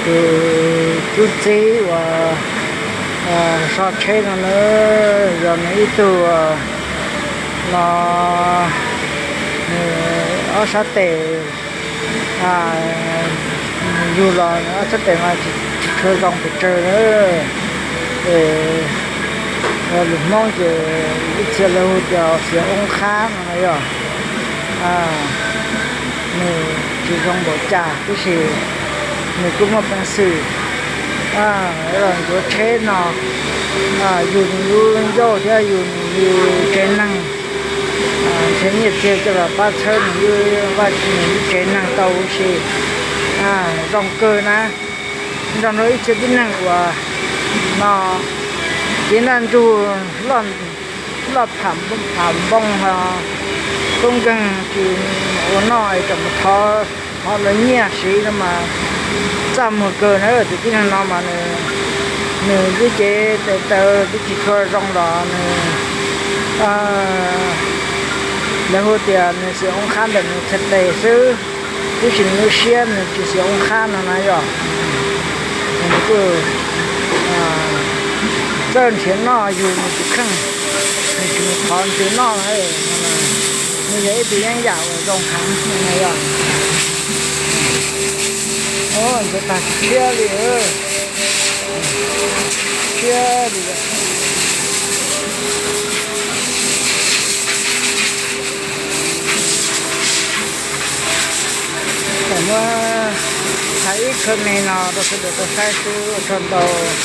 Tus tub txib uas so tsheb no na, yog nws ib tug no, nws ob sab tes yug los ob sab tes mas tsis tshua zoo pes tsawg na. Lus Hmoob ces ib txhia lawv hu tias xiav oob qhab no na yog. Nws tsis zoo npaum cas tab sis nws kuj muaj peev xwm los ncuav tsheb no, yug nws lub ncauj thiab yug nws li tsev neeg, nrhiav nyiaj txiag coj los pab txhawb nws lub, nws lub tsev neeg tau ua si zoo kawg na. Nrog rau ib txhia tib neeg uas no cev ntaj ntsug loj, loj pham pham npoo ho tub nkeeg tsis ua noj es tseem mus thov, thov lawv nyiaj siv no mas txaj muag kawg na. Tus tib neeg no mas nws, nws twb cev tes taw twb tsis tshua zoo los nws, lawv hu tias nws xiav oob qhab ntawm nws txhais tes xwb, tab sis nws lub siab nws tsis xiav oob qhab no na yog. Nws kuj txawj nrhiav noj yug nws tus kheej, nws tsis mus thov nws tus noj na. Nws yog ib tug yeeb yam uas zoo heev no na yog. Ntxuav tag tshiab li, tshiab li. Muab thaij ib qho me no rau sawv daws tau saib xwb, ua tsaug ntau.